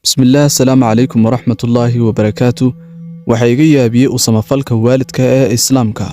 Bismillaah, asalaamu calaykum waraxmatullaahi wabarakaatu. Waxaa iga yaabiyey u samafalka waalidka ee Islaamka.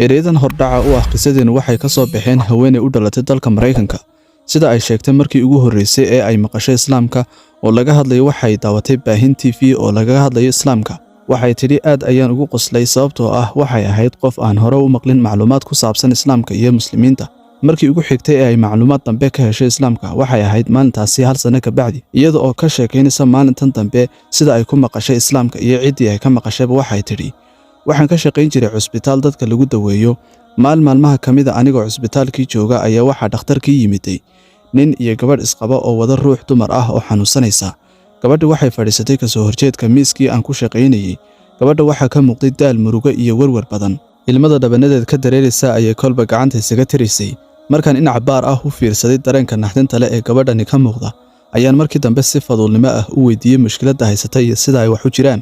Ereyadan hordhaca u ah qisadeennu waxay ka soo baxeen haweeney u dhalatay dalka Maraykanka. Sida ay sheegtay, markii ugu horreysay ee ay maqashay Islaamka oo laga hadlayo waxay daawatay baahin TV oo lagaga hadlayo Islaamka. Waxay tidhi, aad ayaan ugu qoslay, sababtoo ah waxay ahayd qof aan hore u maqlin macluumaad ku saabsan Islaamka iyo Muslimiinta. Markii ugu xigtay ee ay macluumaad dambe ka heshay Islaamka waxay ahayd maalintaasi hal sano ka bacdi. Iyada oo ka sheekaynaysa maalintan dambe sida ay ku maqashay Islaamka iyo ciddii ay ka maqashayba, waxay tidhi, waxaan ka shaqayn jiray cusbitaal dadka lagu daweeyo. Maalin maalmaha ka mid a, anigoo cusbitaalkii jooga ayaa waxaa dhakhtarkii yimiday nin iyo gabadh isqaba oo wada ruux dumar ah oo xanuunsanaysa. Gabadhi waxay fadhiisatay kasoo horjeedka miiskii aan ku shaqaynayey. Gabadha waxaa ka muuqday daal, murugo iyo werwer badan. Ilmada dhabanadeed ka dareeraysa ayay kolba gacanta isaga tiraysay. Markaan in cabbaar ah u fiirsaday dareenka naxdinta leh ee gabadhani ka muuqda, ayaan markii dambe si faduulnimo ah u weydiiyey mushkiladda haysata iyo sida ay wax u jiraan.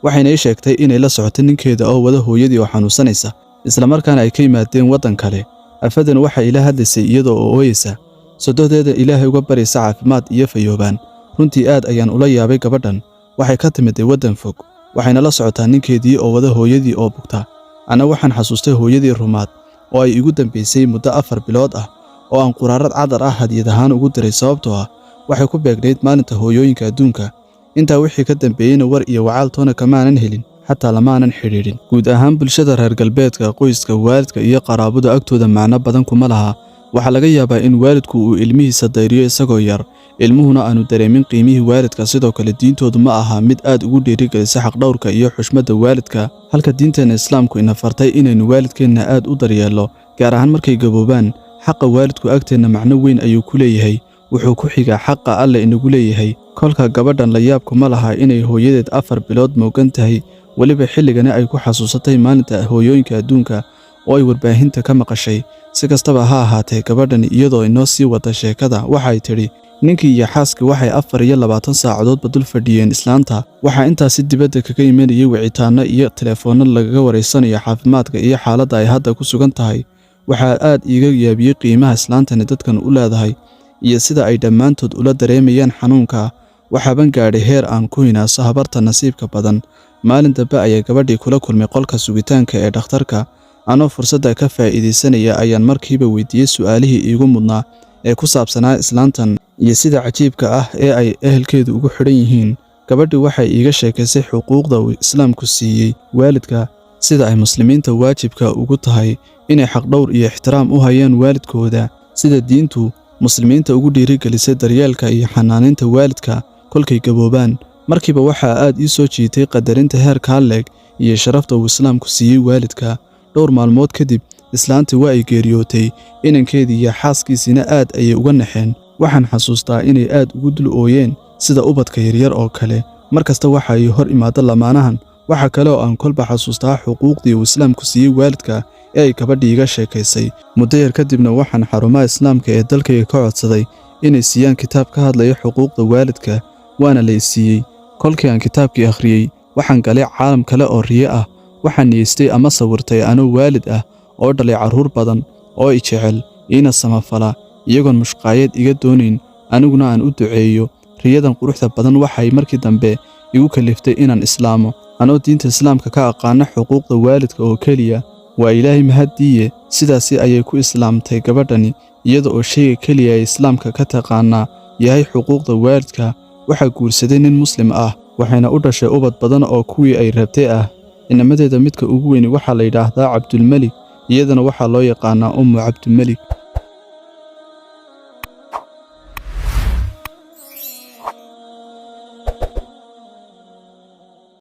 Waxayna ii sheegtay inay la socotay ninkeeda oo wada hooyadii oo xanuunsanaysa, islamarkaana ay ka yimaadeen waddan kale. Afadan waxay ila hadlaysay iyadoo oo ooyeysa, sodohdeeda Ilaahay uga baryaysa caafimaad iyo fayoobaan. Runtii aad ayaan ula yaabay gabadhan. Waxay ka timiday waddan fog, waxayna la socotaa ninkeedii oo wada hooyadii oo bugta. Anna waxaan xasuustay hooyadii rumaad oo ay igu dambaysay muddo 4 bilood ah oo aan quraarad cadar ah hadiyad ahaan ugu diray, sababtoo ah waxay ku beegnayd maalinta hooyooyinka adduunka. Intaa wixii ka dambeeyeyna war iyo wacaal toona kamaanan helin, xataa lamaanan xidhiidhin. Guud ahaan bulshada reer galbeedka, qoyska, waalidka iyo qaraabadu agtooda macno badan kuma laha. Waxaa laga yaabaa in waalidku uu ilmihiisa dayriyo isagoo yar, ilmuhuna aanu dareemin qiimihii waalidka. Sidoo kale diintoodu ma aha mid aad ugu dhiirigelisa xaqdhowrka iyo xushmadda waalidka, halka diinteenna Islaamku ina fartay inaynu waalidkeenna aad u daryeello, gaar ahaan markay gaboobaan. Xaqa waalidku agteenna macno weyn ayuu ku leeyahay, wuxuu ku xigaa xaqa Alle inagu leeyahay. Kolka gabadhan la yaabku ma laha inay hooyadeed 4 bilood moogan tahay, weliba xilligani ay ku xasuusatay maalinta hooyooyinka adduunka oo ay warbaahinta ka maqashay. Si kastaba ha ahaatee, gabadhan iyadoo inoo sii wada sheekada waxay tidhi, ninkii iyo xaaskii waxay 24 saacadoodba dul fadhiyeen islaanta. Waxaa intaasi dibadda kaga imanayay wicitaanno iyo telefoonno lagaga waraysanayo caafimaadka iyo xaaladda ay hadda ku sugan tahay. Waxaa aad iiga yaabiyey qiimaha islaantani dadkan u leedahay iyo sida ay dhammaantood ula dareemayaan xanuunka. Waxaaban gaadhay heer aan ku hinaaso habarta nasiibka badan. Maalin dambe ayaa gabadhii kula kulmay qolka sugitaanka ee dhakhtarka. Anoo fursadda ka faa'iidaysanaya ayaan markiiba weydiiyey su'aalihii iigu mudnaa ee ku saabsanaa islaantan iyo sida cajiibka ah ee ay ehelkeedu ugu xidhan yihiin. Gabadhii waxay iiga sheekaysay xuquuqda uu Islaamku siiyey waalidka, sida ay muslimiinta waajibka ugu tahay inay xaqdhowr iyo ixtiraam u hayaan waalidkooda, sida diintu muslimiinta ugu dhiirigelisay daryeelka iyo xanaaneynta waalidka kolkay gaboobaan. Markiiba waxaa aad ii soo jiitay qadarinta heerkaa leeg iyo sharafta uu Islaamku siiyey waalidka. Dhowr maalmood kadib islaantii waa ay geeriyootay, inankeedii iyo xaaskiisiina aad ayay uga naxeen. Waxaan xasuustaa inay aad ugu dul ooyeen sida ubadka yaryar oo kale. Mar kasta waxa ay hor imaado lamaanahan. Waxa kale oo aan kolba xasuustaa xuquuqdii uu Islaamku siiyey waalidka ee ay gabadhii iga sheekaysay. Muddo yar kadibna waxaan xarumaha Islaamka ee dalkayga ka codsaday inay siiyaan kitaab ka hadlaya xuquuqda waalidka, waana la i siiyey. Kolkii aan kitaabkii akhriyey, waxaan galay caalam kale oo riyo ah. Waxaan niyeystay ama sawirtay anoo waalid ah oo dhalay carruur badan oo i jecel, iina samafala, iyagoon mushqaayad iga doonayn, aniguna aan u duceeyo. Riyadan quruxda badan waxay markii dambe igu kaliftay inaan islaamo, anoo diinta Islaamka ka aqaana xuquuqda waalidka oo keliya. Waa Ilaahay mahaddiiye, sidaasi ayay ku islaamtay gabadhani, iyada oo shayga keliya ee Islaamka ka taqaanaa yahay xuquuqda waalidka. Waxaa guursaday nin muslim ah, waxayna u dhashay ubad badan oo kuwii ay rabtay ah. Inamadeeda midka ugu weyni waxaa la yidhaahdaa Cabdulmelik, iyadana waxaa loo yaqaanaa Ummu Cabdilmelik.